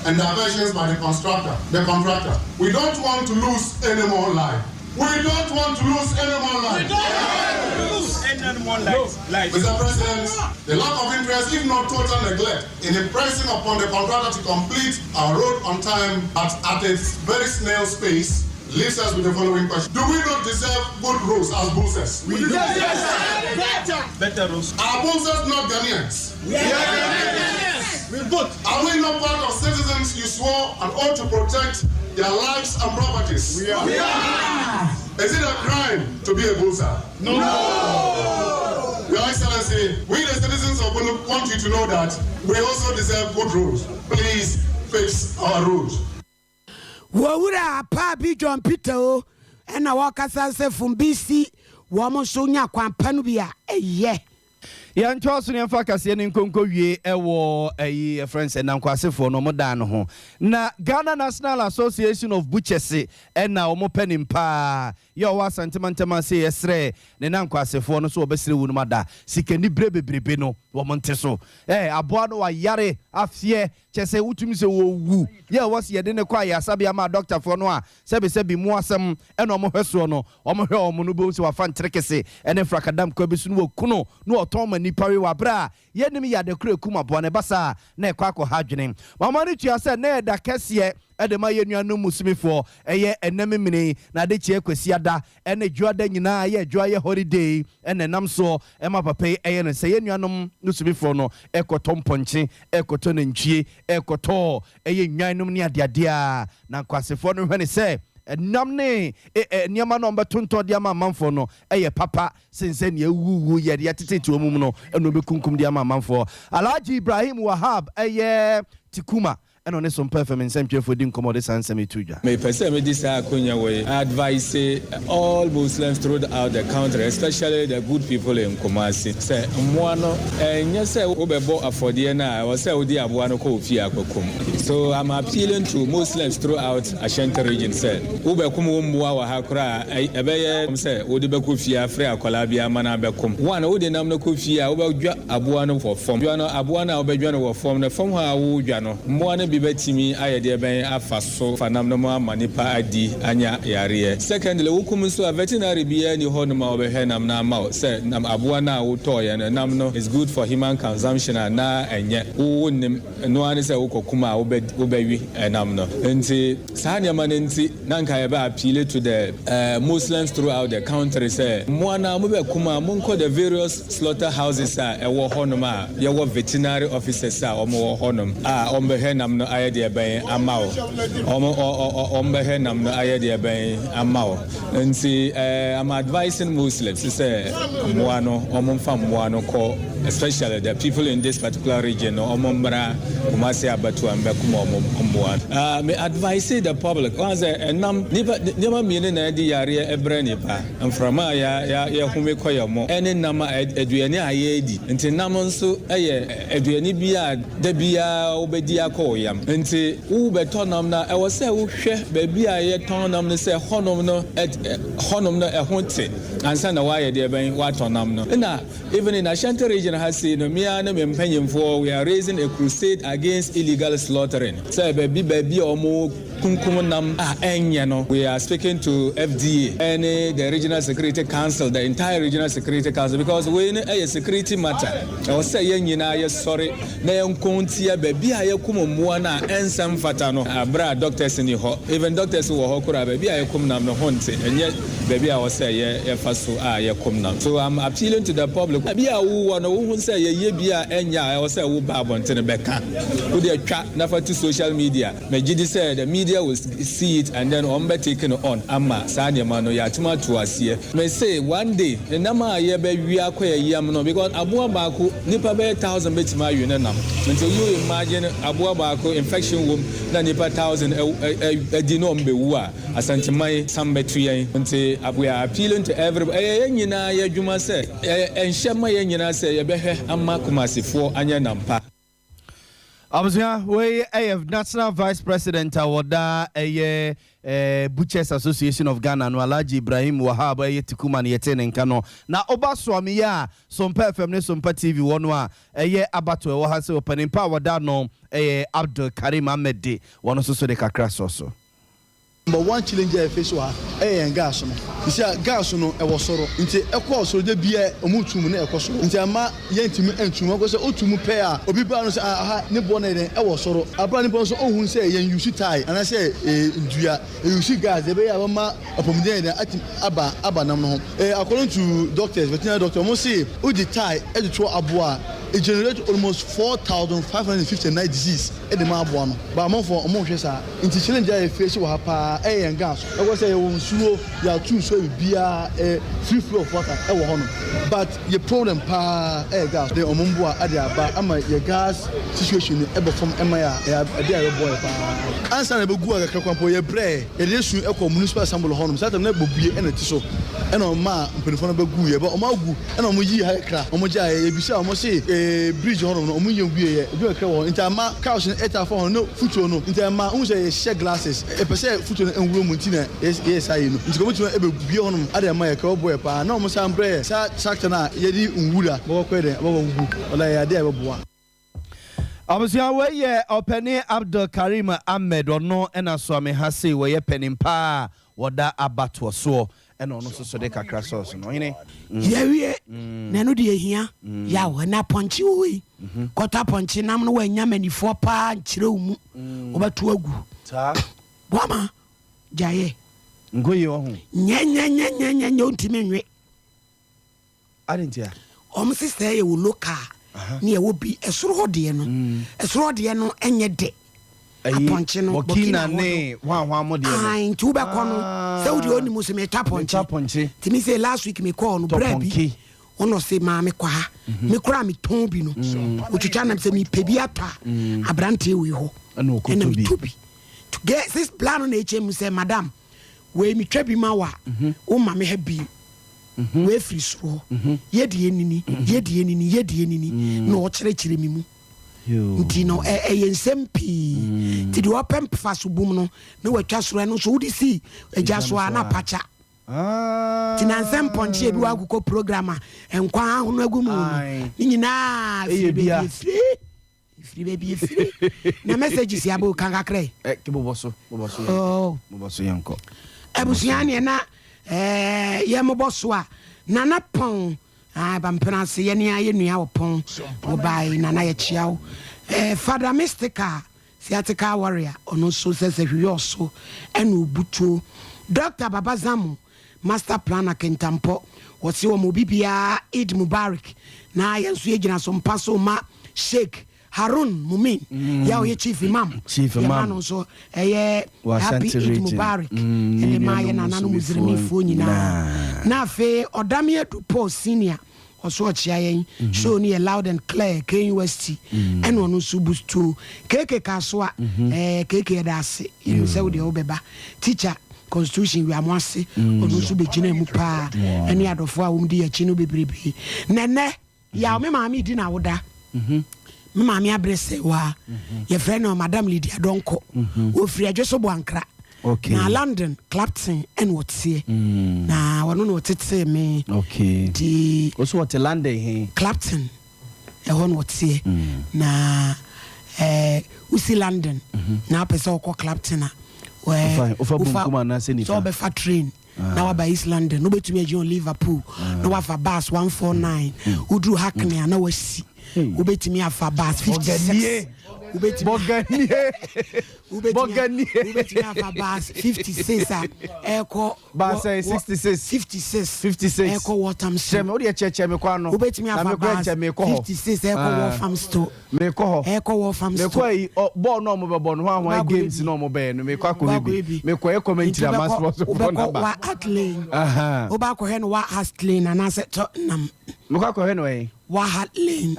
and diversions by the constructor, the contractor. We don't want to lose any more life. We don't want to lose any more lives. We don't want to lose any more lives. Mr. President, the lack of interest, if not total neglect, in impressing upon the contractor to complete our road on time at, at a very snail's pace leaves us with the following question. Do we not deserve good roads as Bulsers? We do. Yes. Better. Better roads. Are Bulsers not Ghanaians? We are Ghanaians. We vote. Are we not part of citizens you swore an oath to protect their lives and properties? We are. We are. Is it a crime to be a Bulser? No. no. Your Excellency, we the citizens of Bunu want you to know that we also deserve good roads. Please fix our roads. Wɔwura Paabi John Peter o ɛna wɔkasa sɛ Fumbisi wɔn nso nya kwan pa no bi a ɛyɛ. Yɛntoa so na yɛmfa kaseɛ no nkonko wie ɛwɔ ɛyi yɛfrɛ no sɛ Nankwasefoɔ no wɔn dan no ho. Na Ghana National Association of Butchers ɛna wɔn pɛ nim paa yɛ ɔwɔ Asante mantam ase yɛsrɛ ne Nankwasefoɔ no so wɔbɛsrɛ wunom ada sikanibere bebrebe no wɔn nte so. Ɛɛ aboa no wayare afeɛ kyɛ sɛ wotumi sɛ wɔwu yɛ ɛwɔ sɛ yɛde no kɔ ayaresabea ma adɔktafoɔ no a sɛbesɛbe mu asɛm na wɔhwɛ soɔ no, wɔhwɛ wɔn no wobɛhu sɛ wafa nterekese ne mfrakadam kwa bi so na wɔku no na wɔtɔn ma nnipa we wɔ aberɛ a yɛnnim yade korɔ a ɛkum aboa no, ɛba saa a na ɛkɔ akɔha adwene. Mama no tua sɛ na ɛda kɛseɛ de ma yɛn nuanom Musumifoɔ, ɛyɛ ɛnnɛ Memene yi, na adekyeɛ Kwasiada ne Dwoada nyinaa yɛ Dwoa yɛ holiday na ɛnam soɔ ma papa yi yɛ no sɛ yɛn nuanom Musumifoɔ no rekɔtɔ mpɔnkye, rekɔtɔ nantwie, rekɔtɔ ɛyɛ nnwan nom ne adeadeɛ a, na nkwasefoɔ no hwɛ no sɛ nam ne nneɛma no a wɔbɛtontɔn de ama amanfoɔ no yɛ papa sen sɛ nea awuwuo yi a yɛatetete wɔn mu no na wɔbɛkunkum de ama amanfoɔ. Alhaji Ibrahim Wahab yɛ Tikuma ɛna ɔne Sompa FM nsɛntwerɛfoɔ di nkɔmmɔ de saa nsɛm yi too dwa. Mepɛ sɛ mede saa akonya wei advice all Muslims throughout the country especially the good people in Kumasi sɛ mmoa no ɛnyɛ sɛ wobɛbɔ afɔdeɛ no a ɛwɔ sɛ wode aboa no kɔ wo fie akɔkum. So I'm appealing to Muslims throughout Ashanti region sɛ wobɛkum wo mmoa wɔ ha koraa a ɛbɛyɛ sɛ wode bɛkɔ fie afrɛ akwadaa bi ama no abɛkom. One, wode nam no kɔ fie a wobɛdwa aboa no wɔ fam. Dwa no, aboa no a wobɛdwa no wɔ fam no, fam hɔ a woredwa no, mmoa no bi bɛtumi ayɛ deɛ bɛn afa so fa nam no mu ama nipa adi anya yareɛ. Secondly, wokum nso a, veterinary biara nni hɔ nom a ɔbɛhwɛ nam no ama wo sɛ nam aboa no a wotɔeɛ no, nam no is good for human consumption anaa ɛnyɛ. Wo wonnim. Ɛno ara ne sɛ wokɔkum a wobɛ wobɛwe nam no. Nti saa nneɛma no nti na nka yɛbɛ appeal to the Muslims throughout the country sɛ mmoa no a mobɛkum a monkɔ the various slaughter houses a ɛwɔ hɔnom a yɛwɔ veterinary officers a wɔn wɔ hɔnom a wɔn bɛhwɛ nam no ayɛ deɛ bɛn ama wo. Wɔn wɔn bɛhwɛ nam no ayɛ deɛ bɛn ama wo. Nti eh, I'm advising Muslims sɛ mmoa no wɔn mfa mmoa no kɔ especially the people in this particular region no wɔn mmra Kumasi abatoa mbɛkum wɔn mmoa no. Ah, me advise the public wɔn sɛ ɛnam nipa nneɛma mmienu na ɛde yareɛ ɛbrɛ nipa mframa a ya ya yɛhome kɔ yɛn mo ɛne nam a aduane a yɛredi nti nam nso ɛyɛ aduane bi a da biara wobɛdi akɔ wo yam. Nti wobɛtɔ nam no a, ɛwɔ sɛ wohwɛ baabi a yɛtɔn nam no sɛ hɔnom no hɔnom no ɛho te ansa na woayɛ deɛ bɛn woatɔ nam no. Ɛna even in Ashanti region ha sei no, me ara ne me mpanyinfoɔ we are raising a crusade against illegal slaughtering. Sɛ baabi baabi a wɔn kunkum nam a ɛnyɛ no, we are speaking to FDA ɛne the regional security council, the entire regional security council because wei no ɛyɛ security matter. Ɛwɔ sɛ yɛn nyinaa yɛsɔre na yɛnko ntia baabi a yɛkum mmoa no a ɛnsɛ mfata no bere a doctors nni hɔ. Even doctors wɔ hɔ koraa baabi a yɛkum nam no ho nte, ɛnyɛ baabi a ɛwɔ sɛ yɛfa so a yɛkum nam. So I'm appealing to the public, baabi a wowɔ no wohu sɛ yɛyɛ bi a ɛnyɛ a ɛwɔ sɛ woba abɔntene bɛka. Wo deɛ twa na fa to social media. Megye di sɛ the media will see it and then wɔn bɛ take no on ama saa nneɛma no yɛatum ato aseɛ. Me se one day nam a yɛbɛ we akɔ yɛ yam no because aboa baako nipa bɛyɛ thousand bɛtumi awe ne nam nti you imagine aboa baako infection wom na nipa thousand adi na wɔn bɛ wu a Asanteman san bɛto yɛn nti we are appealing to everybody ɛyɛ yɛn nyinaa yɛ adwuma sɛ ɛnhyɛ ma yɛn nyinaa sɛ yɛbɛhwɛ ama Kumasefoɔ anyɛ nam pa. Abusua, wei yɛ National Vice President a wɔda ɛyɛ Butchers Association of Ghana no, Alhaji Ibrahim Wahab ɛyɛ Tikuma no yɛtee ne nka no. Na woba Soame yi a Sompa FM ne Sompa TV wɔ no a ɛyɛ abatoɔ ɛwɔ ha sɛ ɔpanin pa a wɔda ano ɛyɛ Abdul Karim Ahmed de wɔn nso so de kakra sɔ so. Number one challenge a yɛ face wɔ ha ɛyɛ yɛn gas no. Sisi a gas no ɛwɔ soro nti ɛkɔɔ soro da biara ɔmo tu mu na ɛkɔ soro nti ama yɛntumi ntu mu. Ɛkɔ sɛ otu mu pɛ a obi ba no sɛ ah aha ne boɔ no yɛ dɛn ɛwɔ soro. Abere a nipa no nso ɔnhu sɛ yɛn use tie anaasɛ dua yɛ use gas deɛ ɛbɛyɛ a ɛbɛma apɔmuden ayɛ dɛn atim aba aba nam no ho. According to doctors veterinary doctor ɔmo se wode tie ɛde to aboa a it generate almost 4559 disease ɛde ma aboa no but amanfoɔ ɔmo nhwɛ saa. Nti challenge a yɛ face wɔ ha paa ɛyɛ yɛn gas. Ɛwɔ sɛ yɛwɔ nsuo, yɛato nsuo biribiara ɛyɛ free flow of water ɛwɔ hɔ nom but yɛ problem paa ɛyɛ gas. De ɔmo mboa ade aba ama yɛ gas situation no ɛbɔ fam ɛma yɛ a ɛyɛ adeɛ a ɛbɛboa yɛ paa. Ansa na yɛbɛgu akakra koraa mpo yɛbrɛɛ, yɛde yɛ su ɛkɔ municipal assembly hɔ nom saa time no na bobue ɛna ɛte so ɛna ɔmaa mpaninfoɔ no bɛguiɛ but ɔmo agu Ɛna ɔmo yii ha kakra, ɔmo gyaeɛ, yɛbisaa ɔmo se ee bridge hɔ nom no ɔmo nyɛ nwieɛ, edwuma kakra wɔ hɔ nti ama cars no ɛtaa fa hɔ no ne futuo no nti ɛma wohu sɛ yɛhyɛ glasses, yɛpɛ sɛ futuo no nwura mu nti na yɛyɛ saa yei no nti ka ɔmo tumi ɛbɛbue hɔ nom ade ama yɛ ka ɛbɛboa yɛ paa na ɔmo san brɛ yɛ saa tractor no a yɛde nwura bɛkɔ kɔyɛ dɛn bɛkɔ gugu walayi ɛyɛ adeɛ a ɛbɛboa. Abusua wei yɛ ɔpanin Abdul Karim Ahmed ɔno na Suame ha sei wɔyɛ panin paa wɔda abatoɔ soɔ ɛna ɔno nso so de kakra sɔɔ so no ɔhene. Yɛwie na ɛno deɛ ɛhia yaw ɛna apɔnkye wɔ hɔ yi kɔtɔ apɔnkye nam no wɔanya manifoɔ paa nkyerɛ wo mu wobɛto agu boama gyaeɛ nkoyi wɔ ho nyɛnyɛnyɛnyɛnyɛ wontumi nwe Adɛn ntia? Wɔn se sɛ yɛwɔ local ne yɛwɔ bi ɛsoro hɔ deɛ no ɛsoro hɔ deɛ no ɛnyɛ dɛ apɔnkye no Burkina ne hwanhwan mo deɛ no ahan nti wobɛkɔ no sɛ wodeɛ ɔnim sɛ metɔ apɔnkye nti me sɛ last week mekɔɔ no berɛ bi ɔnɔ se maa mekɔ ha mhm. me koraa metɔn bi no ɔtwitwa nam sɛ mepɛ bi atɔ a mm. aberanteɛ wei hɔ ɛna metɔ bi sis plan no na ɛkyɛ mu sɛ madam wei metwa bi ma wo a mhm. woma me ha bi mhm. wei firi soro hɔ mhm. yɛ deɛ nini yɛ deɛ nini yɛ deɛ nini na ɔkyerɛkyerɛ me mu nti no ɛyɛ nsɛm pii mm. nti deɛ ɔpɛ mfa so bum no na watwa soro ɛno nso wode si agya so a na pakya ah. nti na nsɛm pɔnkye ebi wakokɔ program a nkwa ahono agu mu no ne nyinaa firi baabi efiri Efiri baabi efiri. Na messages ya bo kan kakra yi. Eh, ke bobɔ so, bobɔ so yɛn. Oh. Bobɔ so yɛn kɔ. Abusua ne na eh yɛ mobɔ so a nana pɔn ah ba mpena ase yɛ ne ayɛ nua ɔpɔn wo bae nana yɛ kyia wo. Eh Father Mystical Sciatica warrior ɔno nso sɛ sɛ hwehwɛ ɔso ɛna obutuo. Doctor Baba Zamu Master Planner Kintampɔ, wɔse wɔma obi biara Eid Mubarak na yɛn nso yɛgyina so mpa so ma Sheikh Harun Mumin mm. yɛ ɔyɛ Chief Imam Chief Imam yɛma no nso ɛyɛ Happy Eid Mubarak mm, ɛde ma yɛ nananom Muslimfoɔ nyinaa na afei Ɔdame Adu Paul Senior ɔso ɔkyea yɛn mhm. show no yɛ loud and clear KUST mhm. ɛna ɔno nso bustuo KK Kasoa mhm. ɛɛ KK yɛda ase yɛnim sɛ wodeɛ wobɛba teacher constitution wiamo ase ɔno nso bɛgyina mu paa ɛne adɔfoɔ a wɔn di akyi no bebrebe nɛnɛ yaw me maame di na woda me maame abrɛ sɛ waa yɛfrɛ no madam Lydia Donkɔ wɔfiri adwo so boankra Okay. Na London Clapton ɛna ɔteɛ. Mm. Na ɔno na ɔtetee me. Okay. Nti. Ɔso ɔte London he? Clapton ɛhɔ na ɔteɛ. Mm. Na ɛɛ eh, wosi London. Mm -hmm. Na apɛ sɛ ɔkɔ Clapton a. Wofa wofa bunkum anaasɛ nifa. Sɛ ɔbɛfa train. Ah. Na waba East London. Wobɛtumi agye on Liverpool. Ah. Na wafa bus 149. Mm. Woduru Hackney a na wasi. Wobɛtumi afa bus 56. Wobɛtumi. Bɔganie. Wobɛtumi wobɛtumi afa bus 56 a ɛkɔ bus 66 56 56 ɛkɔ Walthamstow. Kyerɛ me wodeɛ kyerɛkyerɛ me kwan no. Wobɛtumi afa bus 56 ɛkɔ Walthamstow. Mekɔ hɔ. Ɛkɔ Walthamstow. Mekɔ ayi bɔɔl na ɔmo bɛbɔ no hwan hwan games na ɔmo bɛyɛ no mekɔ akɔhwɛ bi. Mekɔ yɛ commentary ama sports foɔ naba. Wobɛkɔ Wa Lane. Wobɛ akɔhwɛ no Wa Lane anaasɛ Tottenham. Mekɔ akɔhwɛ no ɛn. Waha Lane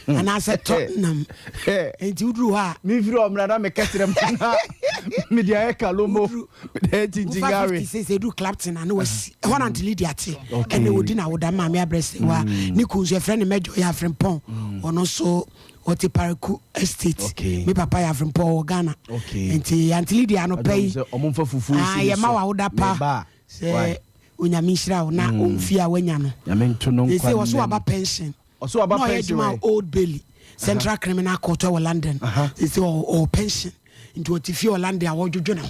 anaasɛ Tottenham. Nti woduru hɔ a. Mefiri hɔ mmra na meka kyerɛ mo na mede ayɛ kalomo, mede ayɛ tintingare. Wofa 56 edu Clapton a na wasi. Ɛhɔ na Auntie Lydia te. Ɛna ɔdi n'awoda maame abrɛ sɛ wa. Mm. Ne kun nso yɛfrɛ no Mɛjɔ yɛ Afrimpɔn. Mm. Ɔno nso ɔte Paraku Estate. Me papa yɛ Afrimpɔn wɔ Ghana. Nti Auntie Lydia anɔpa yi. Ah, yɛma w'awoda pa. Sɛ Onyame nhyira wo na ɔmfie a wanya no. Nyame nto no nkwa Sɛ wɔso waba pension. Ɔso waba pension. Na ɔyɛ adwuma Old Bailey Central Criminal Court wɔ London. Sɛ ɔwɔ pension nti ɔte fie wɔ London a wɔdwodwo ne ho.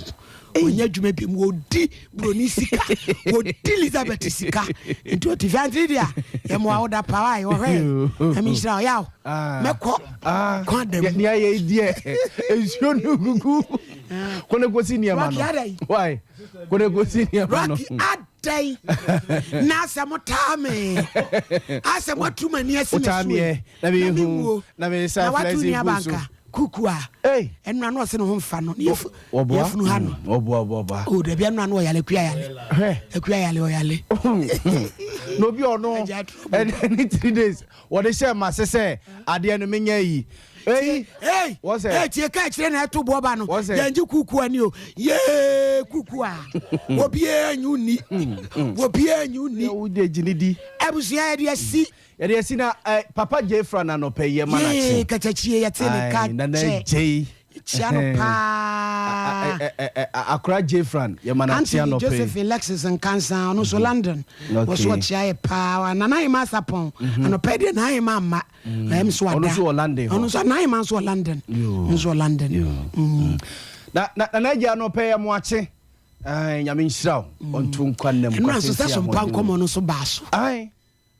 Ɔnyɛ adwuma bi mu, wɔdi buroni sika, wɔdi Elizabeth sika, nti ɔte fie. Auntie Lydia, yɛmmoa wo da paa a wɔhwɛ. Nyame nhyira wo. Yaw, mɛkɔ kwan da mu. Nea yɛ deɛ nsuo no gugu kone kosi nneɛma Rocky no. adɛn? Why? Kone kosi nneɛma no. Rocky adɛn na asɛ mo taa me, asɛ mo atu m'ani asi me so Wotaa yi. meɛ na Na mehu menwuo. na me sa Na watu flexi nua gu so. banka kuku a ɛnura no ɔse ne ho mfa no ne Wɔboa? yɛfunu ha no. Wɔboa, wɔboa. O dabi, ɛnura no ɔyale, akua yale, akua yale, ɔyale. Na obi a ɔno ɛne 3 days wɔde hyɛ ma se sɛ adeɛ no menyɛ yi. Eyi. Hey, Wɔsɛ. hey, tie ka kyerɛ na ɛto boɔ ba no. Wɔsɛ. Yɛngye kuku ani o, yee kuku a obiara nyi wo ni, obiara nyi wo ni. Wode gyini di. Abusua, yɛde asi. Yɛde asi na Papa Jefra na nɔpɛ yɛ ma yee n'akye. Katakyie yɛte ne ka. Aye, Nana kyɛ Jei. kyia no paa. Akora Jefran yɛ ma n'akye Auntie anɔpɛ yi. Josephine Lexis Nkansa, ɔno nso London, wɔso ɔkyia yɛ paa. Nana Ahema Asapɔn, anɔpɛ deɛ Nana Ahema amma ɛm so ada. Ɔno nso wɔ London hɔ. Ɔno nso, Nana Ahema nso wɔ London, nso wɔ London. Na Nana Agya anɔpɛ yɛ mo akye. Aye, Nyame nhyira wo. Ɔnto nkwa nnam. Ɛnura nso sɛ so mpa nkɔmmɔ no nso baa so. Aye.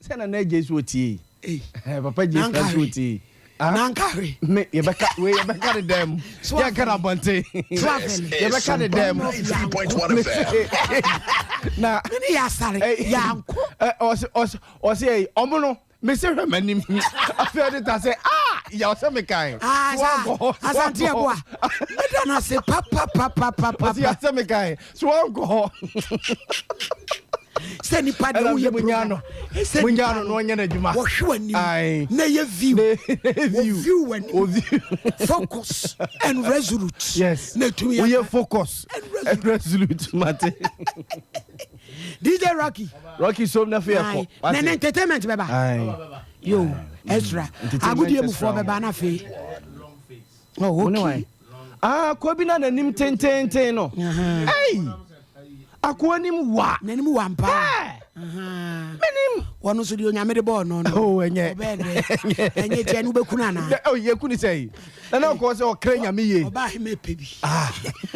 Sɛ Nana Agya so otie yi. Papa Jefra so otie yi. Nanka hwee. Me yɛbɛka wei, yɛbɛka ne dɛm. Yɛnka no abɔnten. Yɛbɛka ne dɛm. Na mene yɛ asare yɛanko. Ɔse ɔse ɔse ɛyi ɔmo no mese hwɛ m'anim, afei ɔde ta sɛ ah yaw sɛ mekae. Ah, So wankɔ hɔ, so Asante wankɔ hɔ. Ɛboa, meda no ase papapapapapa. Ɔse yaw sɛ mekae so wankɔ hɔ. Sɛ nipa de Ɛna woyɛ sɛ munya no sɛ munya nipa no na ɔnyɛ n'adwuma. Wɔhwɛ w'anim Aye. na ɛyɛ view. View. View w'anim, focus and resolute. Yes. Na ɛtumi yɛ woyɛ focus and resolute, mate. DJ Rocky. Rocky som na afei ɛkɔ. Aye. Na ne entertainment bɛba. Aye. Yo, extra. Entertainment agodie extra mufoɔ bɛba na afei oh, Wo ne okay. wan? Ah, akoa bi na n'anim tententen no. Ei! Akoa anim wa. N'anim wa mpa. Menim. Wɔno nso deɛ Onyame de bɔɔ no no. Oh, ɛnyɛ. Ɔbɛyɛ dɛ ɛnyɛ tiɛ no wobɛku no anaa? Oh, yɛku ne sɛ yi. Na na ɔkɔɔ sɛ ɔkra Nyame yie. Ɔbaa hema pɛ bi.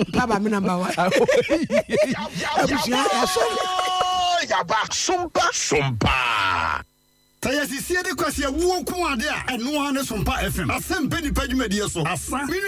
Mpaba me number one. Abusua, yɛasɔre. Yaba sompa sompa. Sɛ yɛsisie de kwasi awuo nko ade a, ɛno ara ne Sompa FM. Asɛm pɛ nipa dwumadie so asa. Me nua.